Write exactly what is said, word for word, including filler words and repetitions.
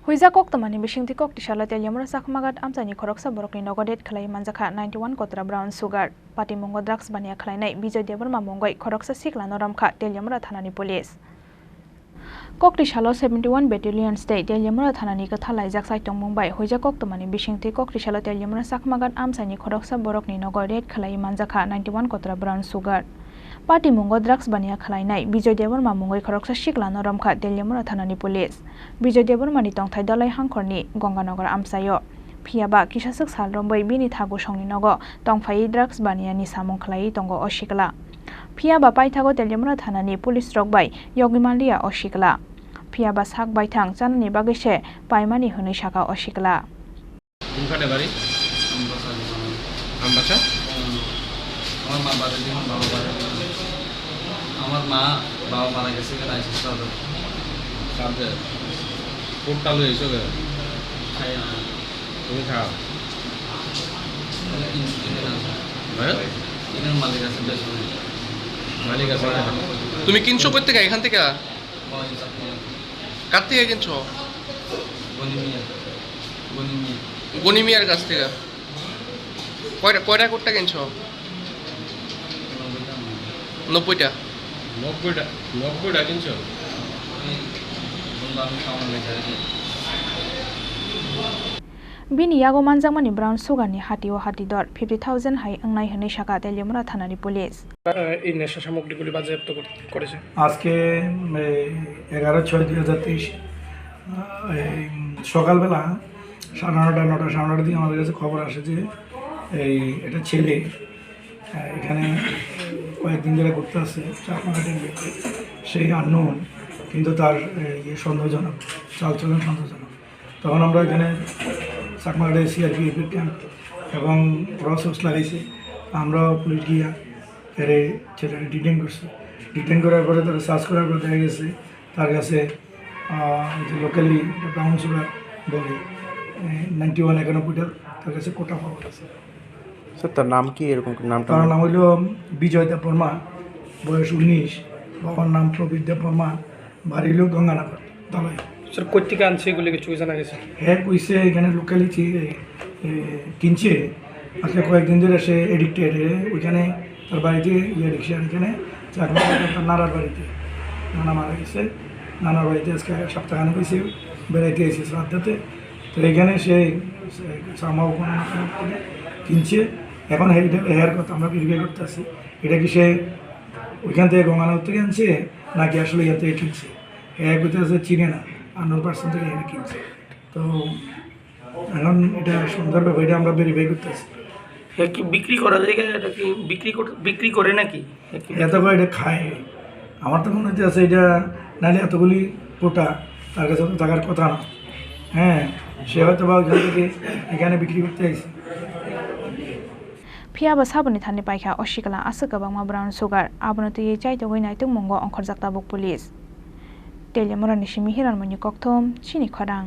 Huijak koktwmani bisingtwi koktwsalo Teliamura Chakmaghat amchaini khoroksa borokni nogo raid khlaiwi manjakha ninety one kotra brown sugar. Patimungo drugs baniya khlainai Bijoy Debbarma mungwi khoroksa siklano romkha Teliamura thanani police. Koktwsalo seventy one battalion tei Teliamura thanani kwthar laijak chaitongmung bai huijak koktwmani bisingtwi koktwsalo Teliamura Chakmaghat amchaini khoroksa borokni nogo raid khlaiwi manjakha ninety one kotra brown sugar. Patimungo drugs baniya khlainai Bijoy Debbarma mungwi khoroksa siklano romkha Teliamura thanani police. Bijoy Debbarmani tongthai Dalai Hangkhorni Ganganagar amchaio. Phiyaba kisaswk sal romwi bini thagusongni nogo tongphaiwi drugs baniyani samung khlaiwi tongo o sikla. Phiyaba paithago Teliamura thanani police rok bai yogwi manliya o sikla. Phiyaba sak baithang chanani bagwi se paimani hwnwi saka o sikla. কোনখানে বাড়ি? আমবাসা? আমার মা বাড়ি দিকে, বাবা বাড়ি দিকে। আমার মা, বাবা মারা গেছে, এখানে আইসি সাথে। সাথে? কোটটা লই আইসো কে? খাই না। তুমি খাও? আমি কিনছি, কিনে না। হ্যাঁ? এখানে মালিক আছে, বেশ অনেক। মালিক আছে? তুমি কিনছো কোথেকে? এখান থেকে? কার থেকে কিনছো? গনি মিয়া। গনি মিয়া। গনি মিয়ার কাছ থেকে। কয়টা, কয়টা কোটটা কিনছো? নব্বইটা। নব্বইটা? নব্বইটা, নব্বইটা কিনছো? ওই বললাম, আমি খাওয়ানো হয়েছে আর কি। Bini yago manjakmani brown sugar ni hati o hati dor fifty thousand hai wngnai hwnwi saka Teliamura thanani police. এই নেশা সামগ্রীগুলি বাজেয়াপ্ত কর-, করেছে। আজকে, এই এগারো ছয় দুই হাজার তেইশ, এই সকালবেলা সাড়ে নটা, নটা, সাড়ে নটার দিকে আমাদের কাছে খবর আসে যে এই একটা ছেলে, আহ, এখানে কয়েকদিন ধরে ঘুরতে আসছে চাকমাঘাটের ভিতরে। সেই আননোন, কিন্তু তার, এই, ইয়ে সন্দেহজনক, চালচলন সন্দেহজনক। তখন আমরা এখানে চাকমাঘাটে সিআরপিএফ এর ক্যাম্প এবং র সোর্স লাগাইছি। আমরাও পুলিশ গিয়া এরে ছেলেরে ডিটেইন করছি। ডিটেইন করার পরে তারা সার্চ করার পর দেখা গেছে তার কাছে, আহ, যে লোকালি ব্রাউন সুগার বলে, এ, নাইনটি ওয়ান একানব্বইটা তার কাছে কোটা পাওয়া গেছে। স্যার, তার নাম কি? এরকম নামটা তার নাম হইল বিজয় দেববর্মা, বয়স উনিশ, বাবার নাম প্রবীর দেববর্মা, বাড়ি হইল গঙ্গানগর, দালাই। স্যার, কোথেকে আনছে এগুলো কিছু জানা গেছে? হ্যাঁ, কইছে এখানে লোকালি চি-, এ, এ, কিনছে। আজকে কয়েকদিন ধরে সে এডিক্টেড, এ, ওইখানে তার বাড়িতে ইয়ে রিক্সা এখানে চাকমা তার নানার বাড়িতে। নানা মারা গেছে, নানার বাড়িতে আজকে সপ্তাহখানেক হয়েছে, বেড়াইতে এসে শ্রাদ্ধাতে। তো এখানে সে, সে চাকমা ওখানে কিনছে। এখন এটা হেয়ার কথা আমরা ভেরিফাই করতে আসি, এটা কি সে ওইখান থেকে গঙ্গানগর থেকে আনছে নাকি আসলে ইয়ে থেকে কিনছে? হ্যাঁ, কইতে আছে চিনে না, আননোন পার্সন থেকে এখানে কিনছে। তো এখন এটা সন্দেহের ব্যাপার, এটা আমরা ভেরিফাই করতেছি। হ্যাঁ, কি বিক্রি করা যায়? এটা কি বিক্রি কর-, বিক্রি করে নাকি? হ্যাঁ, কি এত করে এটা খায়। আমার তো মনে হচ্ছে এটা নাহলে এতগুলি কোটা তার কাছে তো থাকার কথা না। হ্যাঁ, সে হয়তো বা ওইখান থেকে এখানে বিক্রি করতে আইছে। Phiya ba saboni thani paikha o sikla aswk kwbangma brown sugar, abono twiwi chaitogwi naitokmungo ongkhorjak tabuk police. Teliamurani simi Hiranmoyni Kokthom, chini khorang.